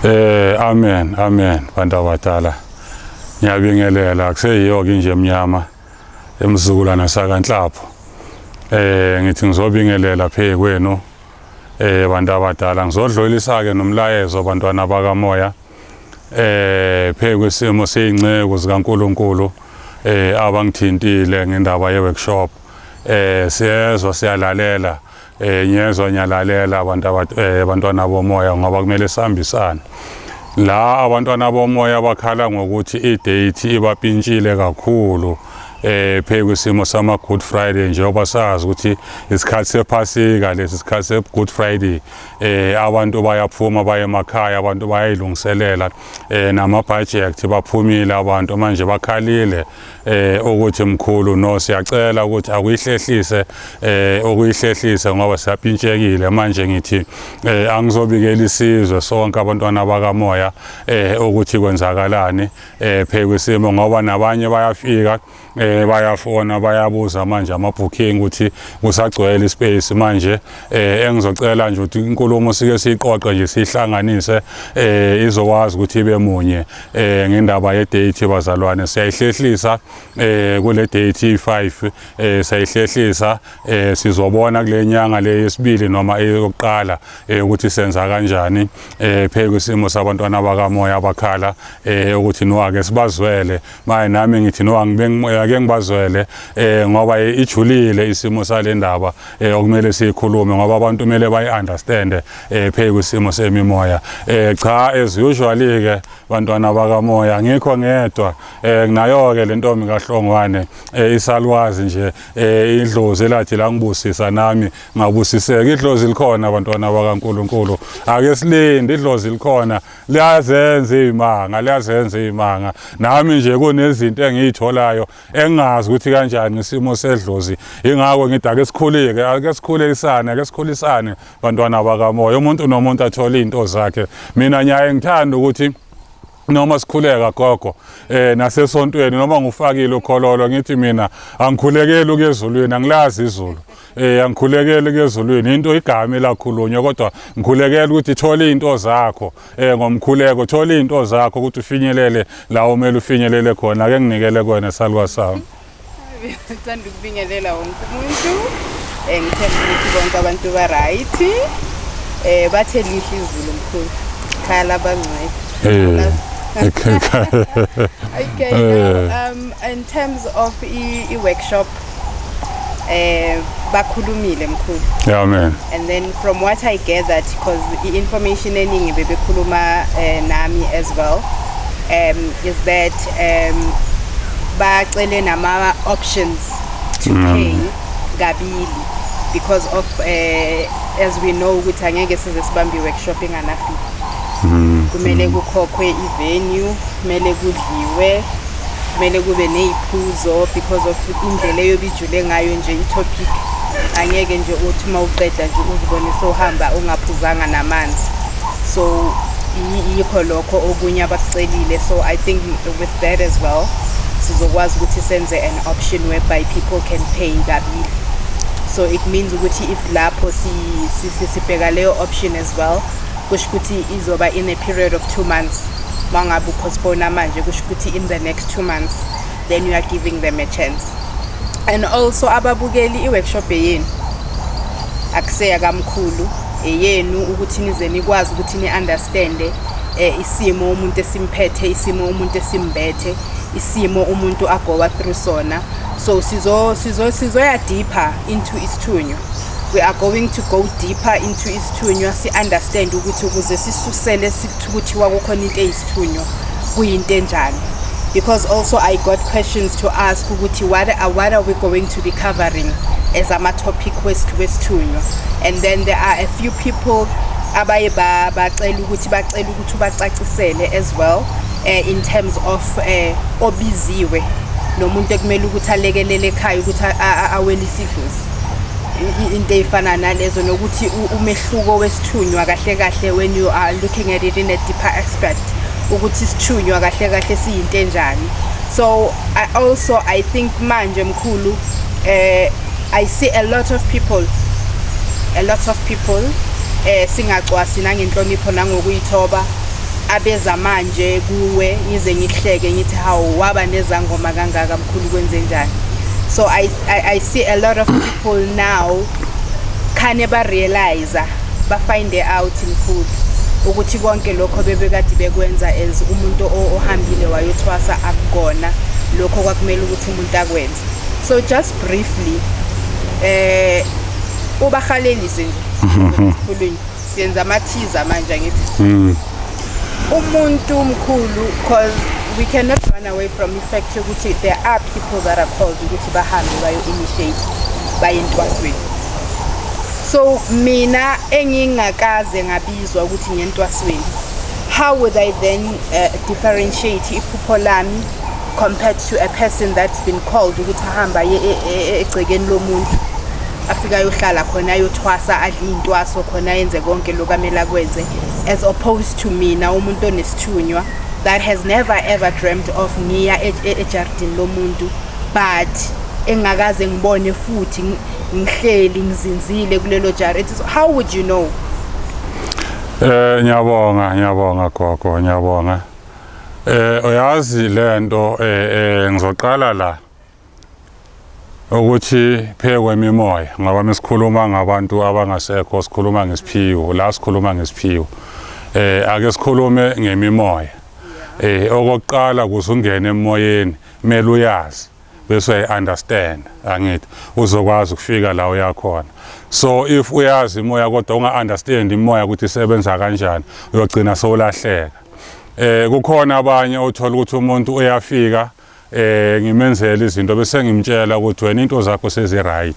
Amen, amen bantu abadala. Ngiyabingelela, kuseyiyo ke nje emnyama emzukulwana sakaNhlapho. Ngithi ngizobingelela phe kwenu bantu abadala. Ngizodlulisa ke nomlayezo bantwana bakamoya. Phe kwesimo seyinceku zikaNkuluNkulu abangithintile ngendaba ye workshop. Siyezwa, siyalalela. Ngiyezwa, ngiyalalela abantu abantwana bomoya, ngoba kumele sihambisane. La abantwana bomoya bakhala ngokuthi i-date ibapintshile kakhulu phe kwisimo sama Good Friday, njengoba sazi ukuthi isikhathi sephasika lesi, isikhathi se Good Friday, abantu bayaphuma baye emakhaya, abantu bayayilungiselela nama budget, baphumile abantu. Manje bakhalile ukuthi, "Mkhulu, no, siyacela ukuthi akuyihlehlise, ukuyihlehlise ngoba siyapintshekile." Manje ngithi angizobikela isizwe sonke, abantwana bakamoya, ukuthi kwenzakalani phe kwisimo, ngoba nabanye bayafika, bayafona, bayabuza manje ama booking ukuthi kusagcwele ispace. Manje engizocela nje ukuthi inkulumo sike siyiqoqe nje, sihlanganise, izokwazi ukuthi ibe munye ngendaba ye date. Bazalwane, siyayihlehlisa kule date i5, siyayihlehlisa. Sizobona kule nyanga le yesibili noma eyokuqala ukuthi senza kanjani phe kwisimo sabantwana bakamoya abakhala ukuthi no, ake sibazwele. Maye, nami ngithi no, angibe ake ngibazwele ngoba ijulile isimo sale ndaba okumele siyikhulume, ngoba abantu kumele bayi-understand phe kwisimo semimoya. Cha, as usually ke bantwana bakamoya, ngikho ngedwa, nginayo ke le ntombi kaHlongwane, isalwazi nje, idlozi elathi la ngibusisa nami ngabusiseka. Idlozi likhona, bantwana bakaNkuluNkulu, ake silinde, idlozi likhona, liyazenza izimanga, liyazenza izimanga. Nami nje kunezinto engiyitholayo engingazi ukuthi kanjani ngesimo sedlozi. Ingakho ngithi ake sikhuleke, ake sikhulekisane, ake sikhulisane, bantwana bakamoya, umuntu nomuntu athole izinto zakhe. Mina ngiyaye ngithanda ukuthi noma sikhuleka, gogo, nasesontweni, noma ngufakile ukhololo, ngithi mina angikhulekeli ukuya ezulwini, angilazi izulu, angikhulekeli ukuya ezulwini, into igama elakhulunywa, kodwa ngikhulekela ukuthi thola izinto zakho ngomkhuleko, thola izinto zakho ukuthi ufinyelele la umele ufinyelele khona. Ake nginikele kuwena, salwa sami. Ngithanda ukubingelela wonke umuntu. Ngithemba ukuthi bonke abantu ba right. Bathe lihle izulu, mkhulu. Khaya labangcwele. Okay, now, in terms of i workshop, bakhulumile, mkhulu. Yeah, amen. And then from what I gathered, because the information eningi bebekhuluma nami as well, is that bacele nama options to pay kabili because of as we know ukuthi angeke size sibambe i-workshop ingana-fee. Kumele kukhokhwe i-venue, kumele kudliwe, kumele kube ney'phuzo, because of indlela eyobe ijule ngayo nje i-topic, angeke nje uthi uma uqeda nje uzibone sowuhamba ungaphuzanga namanzi. So yikho lokho okunye abakucelile. So I think with that as well sizokwazi ukuthi senze an option whereby people can pay kabili. So it means ukuthi if lapho sibheka leyo option as well, kusho ukuthi izoba in a period of 2 months. Uma ngabe upostpone manje, kusho ukuthi in the next 2 months then you are giving them a chance. And also ababukeli, i-workshop eyenu, akuseya kamkhulu, eyenu ukuthi nize nikwazi ukuthi ni-understande isimo umuntu esimphethe, isimo umuntu esimbethe, isimo umuntu agowa through sona. So sizoya deeper into isithunywa. We are going to go deeper into isithunywa, si-understand ukuthi ukuze sisusele sithi kuthiwa kukhona into eyisithunywa, kuyinto enjani, because also I got questions to ask ukuthi what are we going to be covering as ama-topic wesithunywa. And then there are a few people abaye bacela ukuthi ubacacisele as well in terms of obiziwe nomuntu ekumele ukuthi alekelele ekhaya ukuthi awelise idlozi, into ey'fana nalezo, nokuthi umehluko wesithunywa kahle kahle, when you are looking at it in a deeper aspect, ukuthi isithunywa kahle kahle siyinto enjani. So I also, I think manje, mkhulu, I see a lot of people, a lot of people, singacwasi, nangenhlonipho nangokuyithoba. Abeza manje kuwe, ngize ngihleke ngithi, "Hawu, waba nezangoma kangaka, mkhulu, kwenze njani?" So I see a lot of people now khane ba-realize, ba-find out, mkhulu, ukuthi konke lokho bebekade bekwenza as umuntu ohambile wayothwasa akukona lokho kwakumele ukuthi umuntu akwenze. So just briefly, ubahalelise nje sikhulunywe, siyenza ama-teaser manje, angithi umuntu, mkhulu, because we cannot run away from i-fact yokuthi there are people that are called ukuthi bahambe bayo-initiate, baye entwasweni. So mina engingakaze ngabizwa ukuthi ngentwasweni, how would I then differentiate iphupho lami compared to a person that's been called ukuthi ahambe aye egcekeni lomuntu, afike ayohlala khona, ayothwasa, adle iy'ntwaso khona, ayenze konke lokhu amele akwenze, as opposed to mina, umuntu onesithunywa that has never ever dreamt of ngiya ejardini lomuntu, but engakaze ngibone futhi ngihleli ngizinzile kulelo jari? How would you know? Ngiyabonga, ngiyabonga gogo, ngiyabonga. Uyazi lento, ngizoqala la ukuthi phekwe imimoya, ngoba mesikhuluma ngabantu abangasekho sikhuluma ngesiphiwo la, sikhuluma ngesiphiwo. Ake sikhulume ngemimoya. Okokuqala, kuze ungene emoyeni kumele uyazi bese uyayi-understand, angithi uzokwazi ukufika la uyakhona. So if uyazi imoya kodwa unga-understand imoya ukuthi isebenza kanjani, uyogcina sowulahleka. Kukhona abanye othola ukuthi umuntu uyafika, ngimenzele izinto, bese ngimtshela ukuthi wena into zakho sezi right.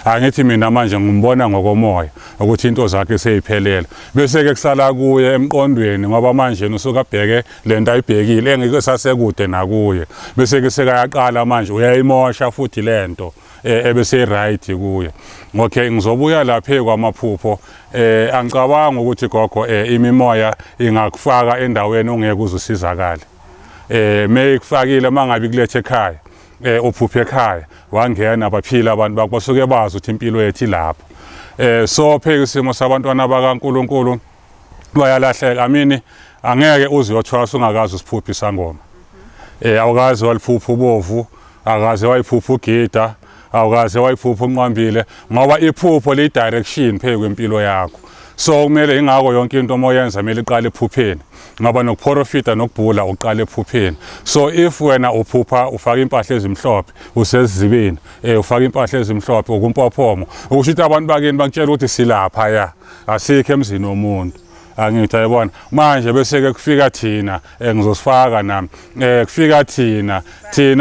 Angithi mina manje ngimbona ngokomoya ukuthi into zakhe seyiphelele, bese ke kusala kuye emqondweni, ngoba manje usuka abheke lento ayibhekile engeke sasekude nakuye, bese ke sekayaqala manje uyayimosha futhi lento ebese right kuye. Okay, ngizobuya lapha kwamaphupho. Angicabanga ukuthi gogo, imimoya ingakufaka endaweni ongeke uzusizakale. Meyikufakile, mangabe kulethe ekhaya, uphuphe ekhaya wangena, baphila abantu bakho, basuke bazi ukuthi impilo yethu ilapho. So pheka isimo sabantwana bakaNkuluNkulu bayalahleka. I mean, angeke uze uyothwasa ungakazi usiphuphe isangoma. Awukaze waliphupha ubovu, akaze wayiphupha ugida, awukaze wayiphupha unqwambile, ngoba iphupho liyi direction phezu kwempilo yakho. So kumele, ingakho yonke into uma uyenza kumele iqale ephupheni, ngoba nokuprofita nokubhula uqala ephupheni. So if wena uphupha ufaka impahla ezimhlophe usezibeni, ufaka impahla ezimhlophe ukumpophomo, ukusho ukuthi abantu bakini bakutshela ukuthi silapha ya, asikho emzini womuntu, angithi ayibona manje. Bese ke kufika thina, ngizosifaka nami, kufika thina ke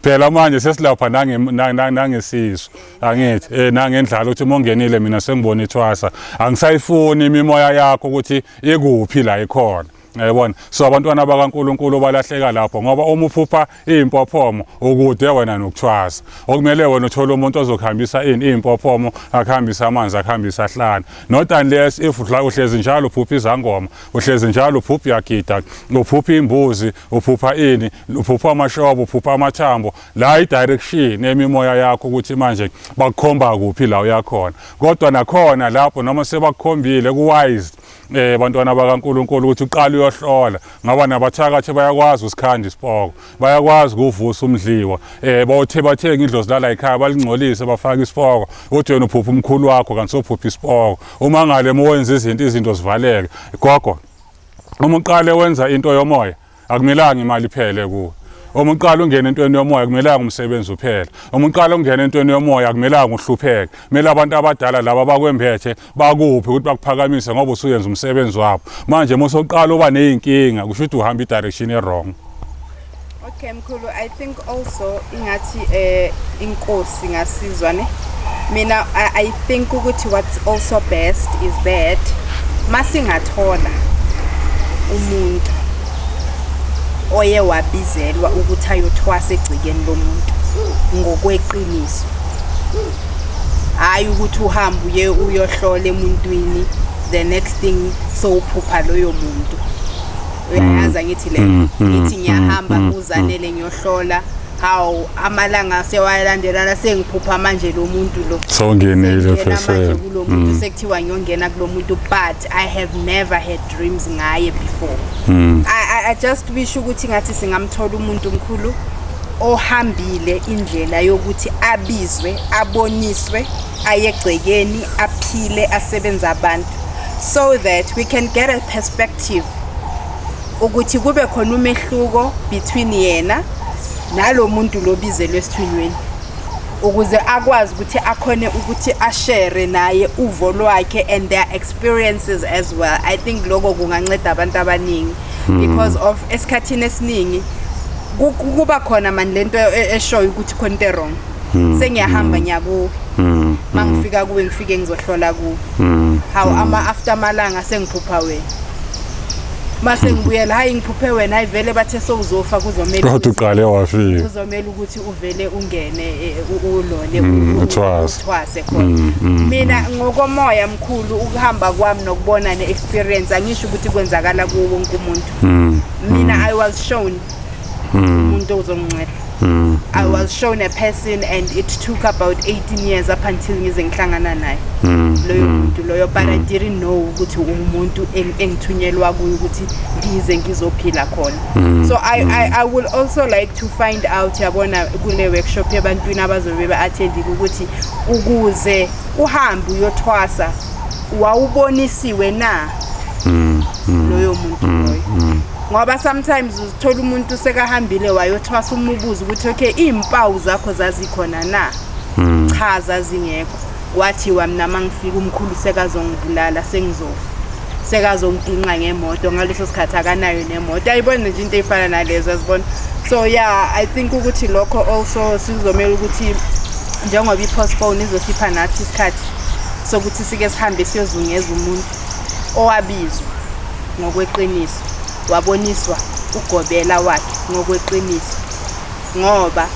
phela manje sesilapha nangesisu, angithi nangendlala, ukuthi uma ungenile mina sengibona ithwasa, angisayifuni imimoya yakho ukuthi ikuphi la ikhona, yayibona. So abantwana bakaNkuluNkulu balahleka lapho, ngoba uma uphupha iy'mpophomo ukude wena nokuthwasa. Okumele wena uthole umuntu ozokuhambisa ini, iy'mpophomo, akuhambise amanzi, akuhambise ahlane. Not unless if uhlezi njalo uphupha izangoma, uhlezi njalo uphupha uyagida, uphupha imbuzi, uphupha ini, uphupha amashobo, uphupha amathambo, la i-direction emimoya yakho ukuthi manje bakukhomba kuphi la uyakhona. Kodwa nakhona lapho noma sebakukhombile, ku-wise, bantwana bakaNkuluNkulu, ukuthi uqale uyohlola, ngoba nabathakathi bayakwazi usikhanda isipoko, bayakwazi ukuvusa umdliwa. Bawuthe bathenga idlozi lala ekhaya, balingcolise, bafaka isipoko, uthi wena uphupha umkhulu wakho kanti sophupha isipoko. Uma ngale uma wenza izinto zivaleke. Gogo, uma uqale wenza into yomoya akumelanga imali iphele kuwe. Uma uqala ungena entweni yomoya akumelanga umsebenzi uphele. Uma uqala ungena entweni yomoya akumelanga uhlupheke. Kumele abantu abadala laba bakwembethe, bakuphi ukuthi bakuphakamise, ngoba usuyenza umsebenzi wabo. Manje uma usoqala uba ney'nkinga, kusho ukuthi uhamba i-direction e-wrong. Okay mkhulu, I think also ingathi inkosi ngasizwa ne. Mina I think ukuthi what's also best is that masingathola umuntu oye wabizelwa ukuthi ayothwasa egcikeni lomuntu ngokweqiniso, hayi ukuthi uhambe uye uyohlola emuntwini, the next thing sowuphupha loyo muntu. Uyayazi angithi le, ngithi ngiyahamba kuzanele ngiyohlola. Hawu, amalanga sewayalandelana, sengiphupha manje lo muntu lo. Sowungenile. Sengingena manje phesheya. Kulo muntu, sekuthiwa ngiyongena kulo muntu, but I have never had dreams ngaye before. I just wish ukuthi ngathi singamthola umuntu, mkhulu, ohambile indlela yokuthi abizwe, aboniswe, ayegcekeni, aphile, asebenze abantu, so that we can get a perspective ukuthi kube khona umehluko between yena nalo muntu lobizelwe esithunyweni, ukuze akwazi ukuthi akhone ukuthi ashare naye uvo lwakhe and their experiences as well. I think lokho kunganceda abantu abaningi because of esikhathini esiningi kuba khona mani lento eshoyo ukuthi khona into wrong. Sengiyahamba ngiyakuwe, mangifika kuwe ngifike ngizohlola kuwe. Hawu, ama after amalanga sengiphupha wena. Mase ngibuyela, hayi, ngiphuphe wena, hayi vele bathe sowuzofa, kuzomela Kodwa ukuthi uqale wafika. Kuzomela ukuthi uvele ungene ulone Uthwase. Uthwase khona. Mina ngokomoya, mkhulu, ukuhamba kwami nokubona ne-experience, angisho ukuthi kwenzakala kuwo wonke umuntu. Mina I was shown umuntu ozonginceda. I was shown a person and it took about 18 years up until ngize ngihlangana naye loyo muntu loyo, but I didn't know ukuthi umuntu engithunyelwa kuyo ukuthi ngize ngizophila khona. So I will also like to find out, yabona, kule workshop ebantwini abazobe be-attendile, ukuthi ukuze uhambe uyothwasa wawubonisiwe na loyo muntu loyo, ngoba sometimes uzithola umuntu sekahambile wayothwasa, umubuza ukuthi, okay, iy'mpawu zakho zazikhona na? Cha, zazingekho. Kwathiwa mina mangifika umkhulu sekazongibulala, sengizofa, sekazonginqa ngemoto. Ngaleso sikhathi akanayo nemoto, ayibona nje into ey'fana nalezo, azibona. So yeah, I think ukuthi lokho also sizomela ukuthi njengoba i-postpone izosipha nathi isikhathi sokuthi sike sihambe siyozungeza umuntu owabizwa ngokweqiniso, waboniswa ugobela wakhe ngokweqiniso, ngoba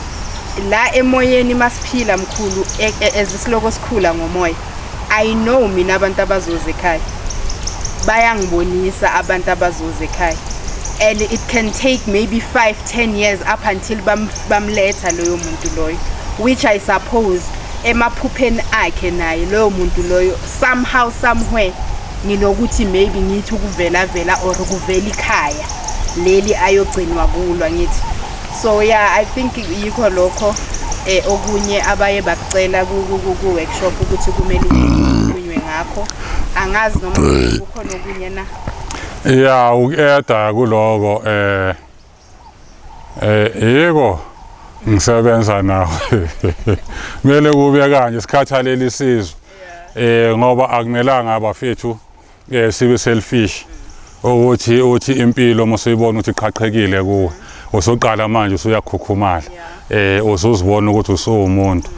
la emoyeni masiphila, mkhulu, ezisiloko sikhula ngomoya. I know mina abantu abazoza ekhaya bayangibonisa, abantu abazoza ekhaya, and it can take maybe 5 10 years up until bamletha loyo muntu loyo, which I suppose emaphupheni akhe naye loyo muntu loyo somehow, somewhere, nginokuthi maybe ngithi ukuvela vela or kuvela ikhaya leli ayogcinwa kulwa ngithi. So yeah, I think yikho lokho okunye abaye bakucela ku workshop ukuthi kumele kukhulunywe ngakho. Angazi noma kukhona okunye na. Ya, uku-adda kuloko, yiko ngisebenza nawe, kumele kube kanje sikhathalele isizwe, ngoba akumelanga abafethu sibe selfish ukuthi uthi impilo musuyibona ukuthi iqhaqhekile kuwe, usuqala manje usuyakhukhumala, usuzibona ukuthi usuwumuntu.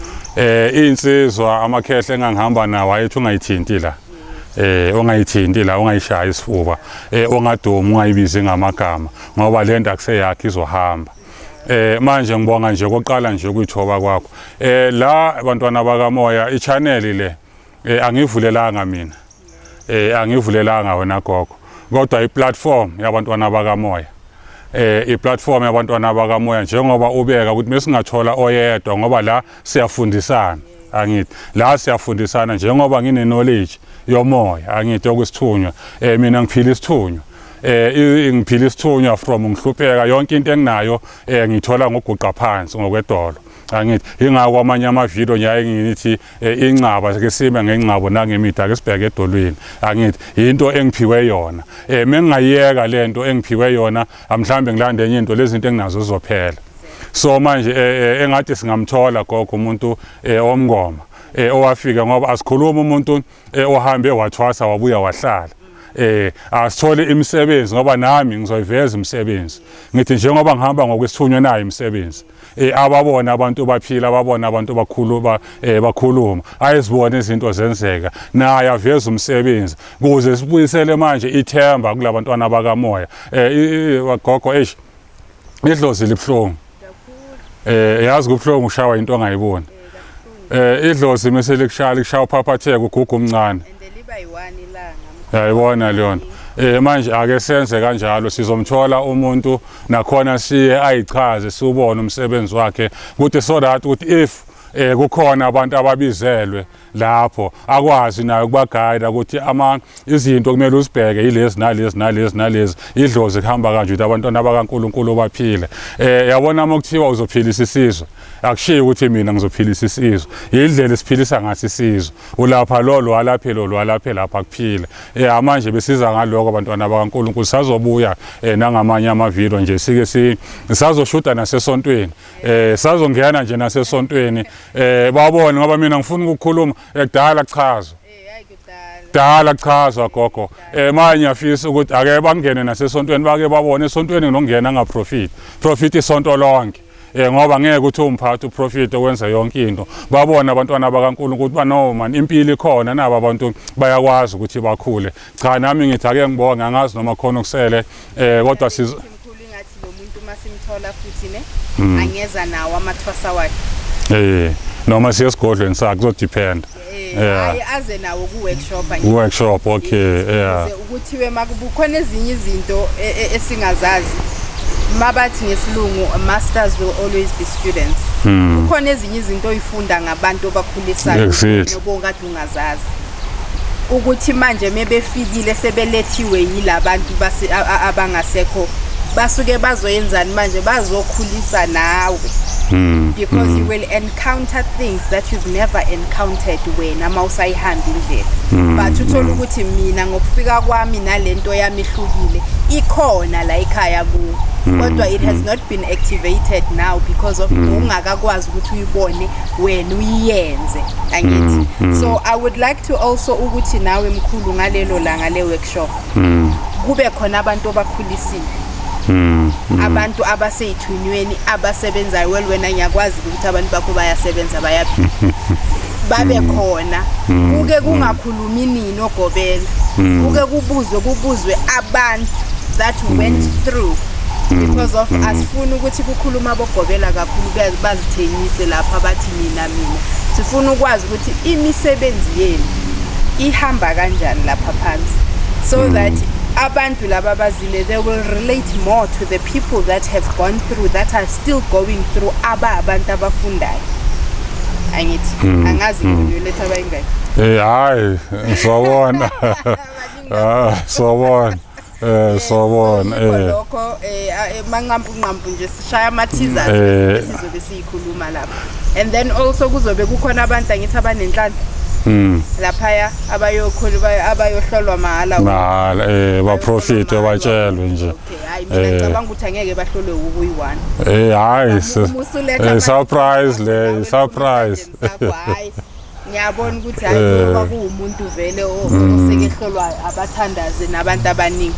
Insizwa, amakhehle engangihamba nawo ayethi ungayithinti la, ungayithinti la, ungayishaya isifuba, ungadumi, ungayibizi ngamagama, ngoba lento akuseyakho, izohamba. Manje ngibonga nje koqala nje ukuyithoba kwakho. La bantwana bakamoya, i-channel le angivulelanga mina, angivulelanga wena gogo, kodwa i-platform yabantwana bakamoya, i-platform yabantwana bakamoya, njengoba ubeka ukuthi mesingathola oyedwa, ngoba la siyafundisana, angithi la siyafundisana, njengoba ngine knowledge yomoya, angithi okwesithunywa, mina ngiphila isithunywa, ngiphila isithunywa from ngihlupheka. Yonke into enginayo ngithola ngoguqa phansi ngokwedolo, angithi ingako amanye amavidiyo ngiyaye ngithi ingcaba ke sime ngengcabo nangemida, ake sibheke edolweni, angithi into engiphiwe yona. Mengingayiyeka lento engiphiwe yona, mhlambe ngilande enye into, lezi zinto enginazo zizophela. So manje engathi singamthola gogo umuntu omngoma owafika, ngoba asikhuluma umuntu ohambe wathwasa wabuya wahlala, asithole imisebenzi, ngoba nami ngizoyiveza imisebenzi. Ngithi njengoba ngihamba ngokwesithunywa nayo imisebenzi, ababona abantu baphila, ababona abantu bakhuluma, bakhuluma, ayizibona izinto zenzeka, naye aveza umsebenzi kuze sibuyisele manje ithemba kulabantwana bakamoya. Gogo, eish, idlozi libhlungu. Yazi kubhlungu ushawa into ongayiboni. Idlozi mase likushaya, likushaya uphaphatheka, ugugu omncane. And liba yi-one ilanga. Yayibona leyo nto. Manje ake senze kanjalo, sizomthola umuntu nakhona siye ayichaze, siwubone umsebenzi wakhe ukuthi, so that ukuthi if kukhona abantu ababizelwe lapho, akwazi naye ukuba-guide ukuthi ama izinto kumele uzibheke yilezi nalezi nalezi nalezi, idlozi kuhamba kanje, ukuthi abantwana bakaNkulunkulu baphile. Yabona, uma kuthiwa uzophilisa isizwe, akushiyi ukuthi mina ngizophilisa isizwe, indlela esiphilisa ngathi isizwe, ulapha lo alaphe lo alaphe lapha kuphile. Manje besiza ngalokho, abantwana bakaNkulunkulu, sazobuya nangamanye amavidiyo nje, sike si sazoshuta nasesontweni, sazongena nje nasesontweni, babone, ngoba mina ngifuna ukukhuluma ekudala kuchazwa. Hayi, kudala. Dala kuchazwa, gogo. Manje ngiyafisa ukuthi ake bangene nasesontweni, bake babone esontweni nokungena nga-profit profit isonto lonke, ngoba ngeke ukuthi umphathi u-profit okwenza yonke into. Babona abantwana bakaNkulunkulu ukuthi no man, impilo ikhona, nabo abantu bayakwazi ukuthi bakhule. Cha, nami ngithi ake ngibonge, angazi noma khona okusele, kodwa sizo Mkhulu, ingathi lo muntu masimthola futhi ne angeza nawo amathwasa wakhe. Noma siye esigodlweni sakhe, kuzo-depend. Hayi, aze nawo ku-workshop. Workshop, okay, yeah. Ukuze ukuthiwe makubukhona ezinye izinto esingazazi, mabathi ngesilungu, masters will always be students. Kukhona ezinye izinto oyifunda ngabantu obakhulisayo nobongade ungazazi, ukuthi manje mebefikile sebelethiwe yilabantu base abangasekho, basuke bazoyenzani manje, bazokhulisa nawe, because you will encounter things that you've never encountered wena uma usayihamba indlela. But uthola ukuthi mina ngokufika kwami nalento yami ihlukile, ikhona la ekhaya kuwo, kodwa it has not been activated now because of ungakakwazi ukuthi uyibone wena uyiyenze, angithi? So I would like to also ukuthi nawe mkhulu, ngalelo langa le workshop, kube khona abantu obakhulisile, abantu abaseyithunyweni abasebenzayo. Well, wena ngiyakwazi ukuthi abantu bakho bayasebenza, bayaphila, babe khona, kuke kungakhulumi nini ogobela, kuke kubuzwe abantu that went through, because of asifuni ukuthi kukhuluma abogobela kakhulu, bazithengise lapha, bathi mina mina. Sifuna ukwazi ukuthi imisebenzi yenu ihamba kanjani lapha phansi, so that abantu laba abazile, they will relate more to the people that have gone through, that are still going through, aba abantu abafundayo, angithi? Angazi ngiyoletha abayingaki. Hayi, sobona. Ah, sobona. Sobona. So, yikho lokho, manqampu nqampu nje, sishaya ama teasers esizobe siyikhuluma lapha, and then also kuzobe kukhona abantu, angithi, abanenhlanhla laphaya, abayokhulu abayohlolwa mahhala. Mahala, ba-profit, batshelwe nje. Okay, hayi, mina ngicabanga ukuthi angeke bahlolwe ukuyi-one. Hayi, Musuletha surprise le, surprise. Sakho, hayi, ngiyabona ukuthi hayi, ngoba kuwumuntu vele osekehlolwayo, abathandaze nabantu abaningi.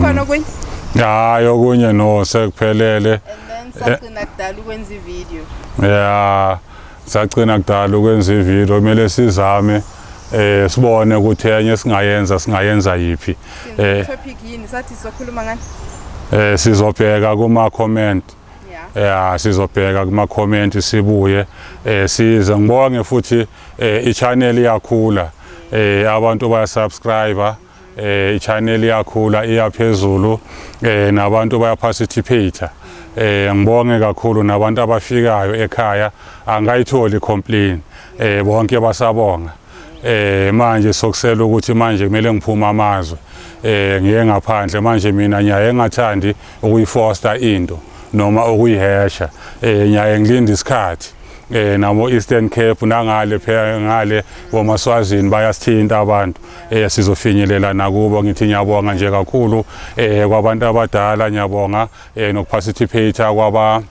Khona okunye? Hayi, okunye no, sekuphelele. And then sagcina kudala ukwenza ividiyo. Ya, sagcina kudala ukwenza ividiyo, kumele sizame sibone ukuthi enye singayenza yiphi. Topic yini sathi sizokhuluma ngani? Sizobheka kuma comment. Ya, sizobheka kuma comment, sibuye size ngibonge futhi, i-channel iyakhula, abantu baya subscribe, i-channel iyakhula, iyaphezulu, nabantu baya participate. Ngibonge kakhulu nabantu abafikayo ekhaya, angayitholi complain, bonke basabonga. Manje sokusela ukuthi manje kumele ngiphume amazwe, ngiye ngaphandle. Manje mina ngiyaye ngathandi ukuyi-force into noma ukuyihesha, ngiyaye ngilinde isikhathi. Nabo Eastern Cape nangale phela ngale bomaswazini bayasithinta abantu, sizofinyelela nakubo. Ngithi ngiyabonga nje kakhulu kwabantu abadala, ngiyabonga noku-participate kwaba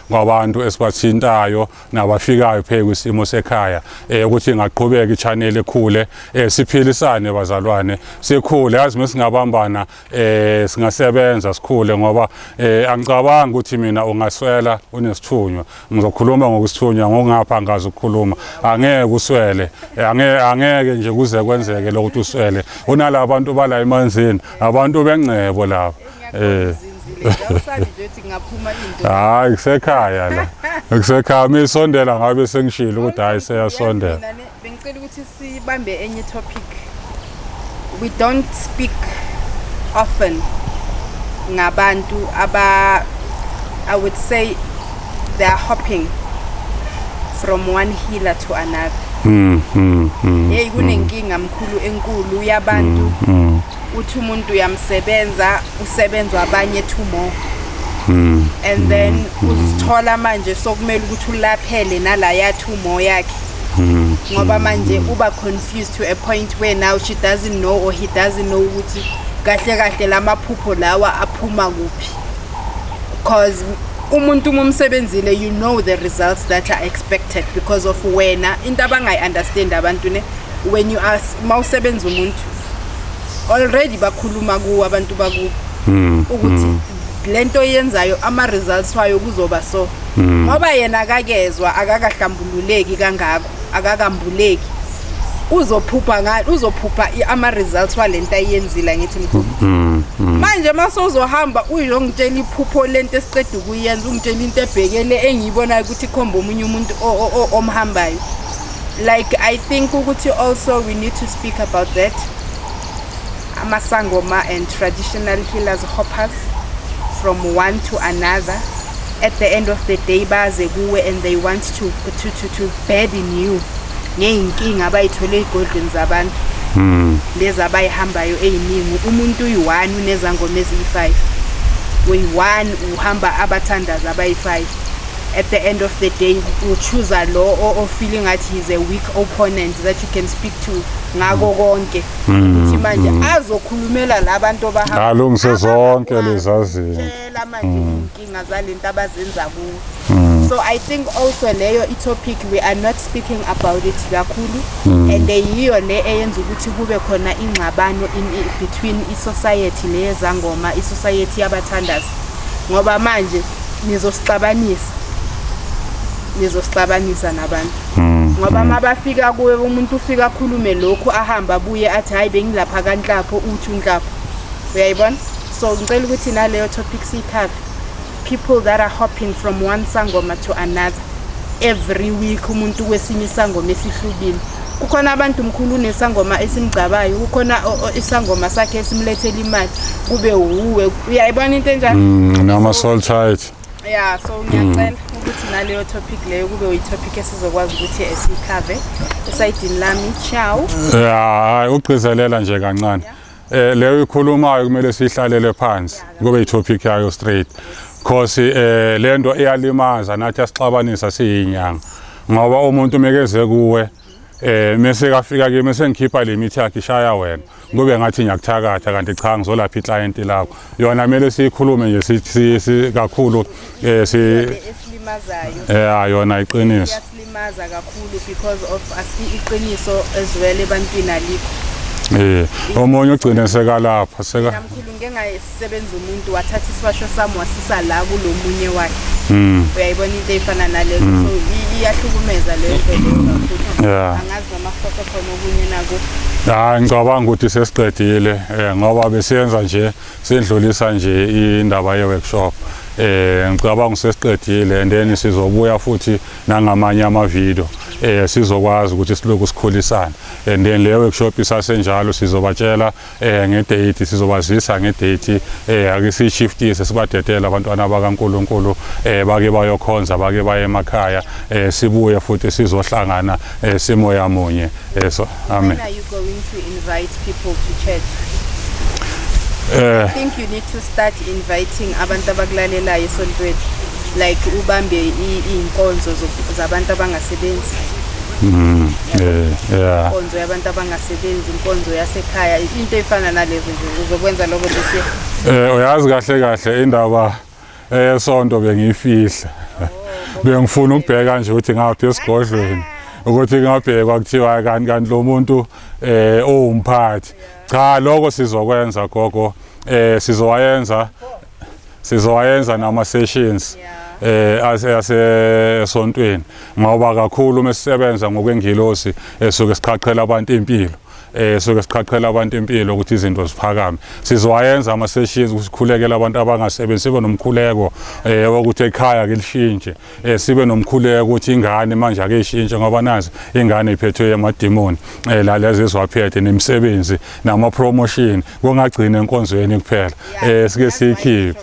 kwabantu esibathintayo nabafikayo phe kwisimo sekhaya, ukuthi ingaqhubeka i-channel ekhule, siphilisane bazalwane, sikhule. Yazi, mesingabambana singasebenza sikhule, ngoba angicabangi ukuthi mina ungaswela unesithunywa. Ngizokhuluma ngokusithunywa, ngokungapha angazi ukukhuluma. Angeke uswele, angeke nje kuze kwenzeke lokuthi uswele unalabantu bala emanzini, abantu bengcebo laba. Zinzile, awusabi nje ukuthi kungaphuma into? Hayi, kusekhaya la, kusekhaya. Misondela ngabe sengishilo ukuthi hayi, seyasondela. Yazi mina bengicela ukuthi sibambe enye topic. We don't speak often ngabantu aba, I would say, they are hopping from one healer to another. Hey, kunenkinga mkhulu enkulu yabantu, uthi umuntu uyamsebenza, usebenzwa abanye two more, and then uzithola manje sokumele ukuthi ulaphele nalaya two more yakhe, ngoba manje uba confused to a point where now she doesn't know or he doesn't know ukuthi kahle kahle lamaphupho lawa aphuma kuphi, because umuntu uma umsebenzile, you know the results that are expected, because of wena into abangayi-understand abantu ne, when you are mawusebenza umuntu already bakhuluma kuwo abantu bakubo ukuthi lento oyenzayo ama-results wayo kuzoba so, ngoba yena akakezwa, akakahlambululeki kangako, akakambuleki, uzophupha ngani? Uzophupha ama-results walento ayiyenzile. Ngithi mkhulu, manje mase uzohamba uyongitshela iphupho lento esiqeda ukuyenza, ungitshela into ebhekele engiyibonayo ukuthi ikhomba omunye umuntu omhambayo. Like, I think ukuthi also we need to speak about that, amasangoma and traditional healers, hoppers from one to another. At the end of the day baze kuwe and they want to burden you ngey'nkinga abayithole ey'godlweni zabantu lezi abayihambayo ey'ningi. Umuntu uyi-one unezangoma eziyi-5, uyi-one uhamba abathandazi abayi-5. At the end of the day uchoose lo ofeeling ngathi he's a weak opponent that you can speak to ngako konke, ukuthi manje azokhulumela labantu abahamba Alungise zonke lezi zinto. Tshela manje inkinga zalento abazenza kuwo. So I think also leyo i-topic, we are not speaking about it kakhulu, and yiyo le eyenza ukuthi kube khona ingxabano between i-society leyezangoma, i-society yabathandazi, ngoba manje nizosixabanisa nabantu, ngoba mabafika kuwe umuntu ufika akhulume lokhu, ahamba abuye athi, "Hayi, bengilapha kanhlapho, uthi unhlapho." Uyayibona? So ngicela ukuthi naleyo topic siyicover, people that are hopping from one sangoma to another every week, umuntu kwesinye isangoma esihlukile. Kukhona abantu mkhulu nesangoma esimgcabayo, kukhona isangoma sakhe esimlethela imali, kube wuwe. Uyayibona into enjani? Nama soul tight. Yeah, so ngiyacela ukuthi naleyo topic leyo kube yi-topic esizokwazi ukuthi esiyicover. Esayidini lami, ciao. Yeah, hayi, ugcizelela nje kancane. Leyo ikhulumayo kumele sihlalele phansi, kube i-topic yayo straight. Cause lento iyalimaza nathi, asixabanisa siyinyanga. Ngoba umuntu mekeze kuwe mase kafika kimi sengikhipha le mithi yakhe ishaya wena, kube ngathi ngiyakuthakatha, kanti cha, ngizolapha iclient lakho. Yona kumele siyikhulume nje kakhulu si Esilimazayo. Yona iqiniso. Iyasilimaza kakhulu because of iqiniso as well ebantwini alikho. Omunye ugcine sekalapha seka Mina mkhulu ngike ngasebenza umuntu, wathatha isiwasho sami wasisa la kulo munye wakhe. Uyayibona into ey'fana nalezo? So iyahlukumeza leyo nto leyo kakhulu. Angazi noma kuhlose khona okunye nako. Hayi, ngicabanga ukuthi sesiqedile, ngoba besiyenza nje, sindlulisa nje indaba ye-workshop. Ngicabanga sesiqedile, and then sizobuya futhi nangamanye ama-video, sizokwazi ukuthi siloku sikhulisana, and then le workshop isasenjalo, sizobatshela ngedate, sizobazisa ngedate. Ake sishiftise, sibadedele abantwana bakaNkuluNkulu, bake bayokhonza, bake baye emakhaya, sibuye futhi sizohlangana, simoya munye. So amen. When are you going to invite people to church? I think you need to start inviting abantu abakulalelayo esontweni, like ubambe iy'nkonzo zabantu abangasebenzi. Yeah. Inkonzo yabantu abangasebenzi, inkonzo yasekhaya, into efana nalezo nje. Uzokwenza lokho this year? Uyazi kahle kahle indaba esonto bengiyifihla. Bengifuna ukubheka nje ukuthi ngaphi esigodlweni, ukuthi ngabhekwa kuthiwa kanti lo muntu owumphathi. Cha, lokho sizokwenza gogo, sizowayenza nama sessions ase esontweni, ngoba kakhulu mesisebenza ngokwengilosi esuke siqhaqhela abantu impilo. Suke siqhaqhela abantu impilo ukuthi izinto ziphakame. Sizowayenza ama sessions ukusikhulekela abantu abangasebenzi, sibe nomkhuleko wokuthi ekhaya ke lishintshe, sibe nomkhuleko ukuthi ingane manje ake ishintshe, ngoba nazi ingane iphethwe amademoni, la lezi eziwaphethe, nemisebenzi nama promotion, kungagcina enkonzweni kuphela. Sike siyikhiphe.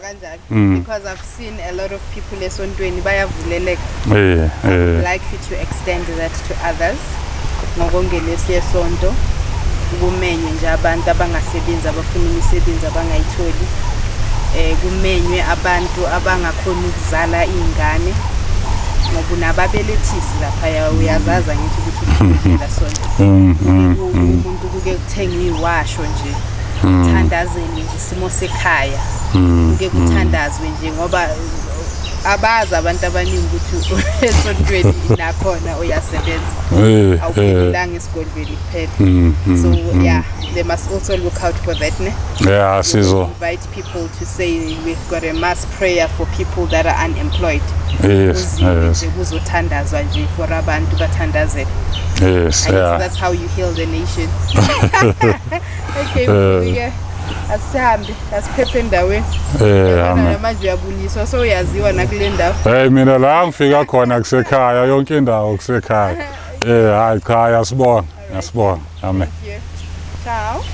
Because I've seen a lot of people esontweni bayavuleleka. eh eh Like you to extend that to others ngokongelesi yesonto, kumenywe nje abantu abangasebenzi, abafuna imisebenzi abangayitholi, kumenywe abantu abangakhoni ukuzala iy'ngane, ngoba unababelethisi laphaya, uyazaza ngithi ukuthi ukhulekela sonto. Umuntu kuke kuthengwe iwasho nje, kuthandazelwe nje isimo sekhaya, kuke kuthandazwe nje, ngoba abazi abantu abaningi ukuthi esontweni nakhona uyasebenza, awuphelelanga esigodlweni kuphela. So yeah, they must also look out for that, ne? Yeah, sizo Invite people to say we've got a mass prayer for people that are unemployed. Kuziwe nje kuzothandazwa nje for abantu, bathandazele. I guess that's how you heal the nation. Okay, ke asihambe, asiphephe endaweni. Amen. Manje uyabuliswa, so uyaziwa nakule ndawo. Hey, mina la ngifika khona kusekhaya, yonke indawo kusekhaya. Hayi cha, yasibonga. Yasibonga. Amen. Thank you. Ciao.